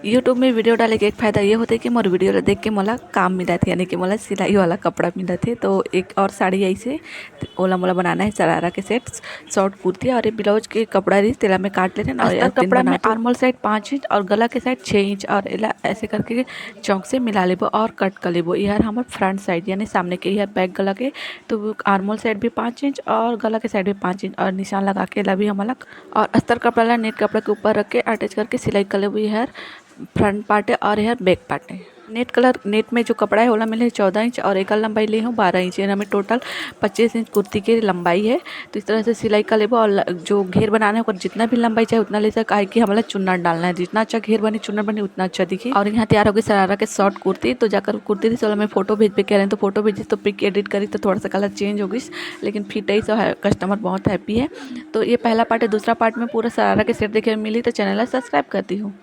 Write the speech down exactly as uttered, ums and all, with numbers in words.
YouTube में video डाले के एक फायदा ये होथे कि मोर video ला देख के मोला काम मिलत हे, यानी कि मोला सिलाई वाला कपड़ा मिलत हे। तो एक और साड़ी ऐसे ओला मोला बनाना है शरारा के set, short कुर्ती और ये blouse के कपड़ा रही, तेला मैं काट लेते हैं। अस्तर कपड़ा में armhole side पाँच इंच और गला के side छः इंच और एला ऐसे करके चौक से मिला लेबो और cut कर लेबो। ये हर हमर front side यानी सामने के, ये हर back गला के, तो armhole side भी पाँच इंच और गला के side भी पाँच इंच और निशान लगा के एला भी हमला और अस्तर कपड़ा ला net कपड़ा के ऊपर रख के attach करके सिलाई कर लेबो। ये हर front part है और ये हर back part है। Net colour, net में जो कपड़ा है ओला मिले चौदह इंच और एकर लंबाई ले हूँ बारह इंच, यानी हमें total पच्चीस इंच कुर्ती के लंबाई है। तो इस तरह से सिलाई कर लेबो और ल-, जो घेर बनाना है ओकर जितना भी लंबाई चाहे उतना ले सक, काहे कि हमला चुन्नट डालना है, जितना अच्छा घेर बने चुन्नट बने उतना अच्छा दिखे। और यहाँ तैयार हो गई शरारा के short कुर्ती। तो जाकर कुर्ती थी चलो मैं photo भेजबे कह रहे हैं, तो photo भेजी तो pic edit करी तो थोड़ा सा colour change हो गई, लेकिन fit है, सब है, customer बहुत happy है। तो ये पहला part है। दूसरा part में पूरा शरारा के set देखे मिली, तो channel ला subscribe कर दी हूँ।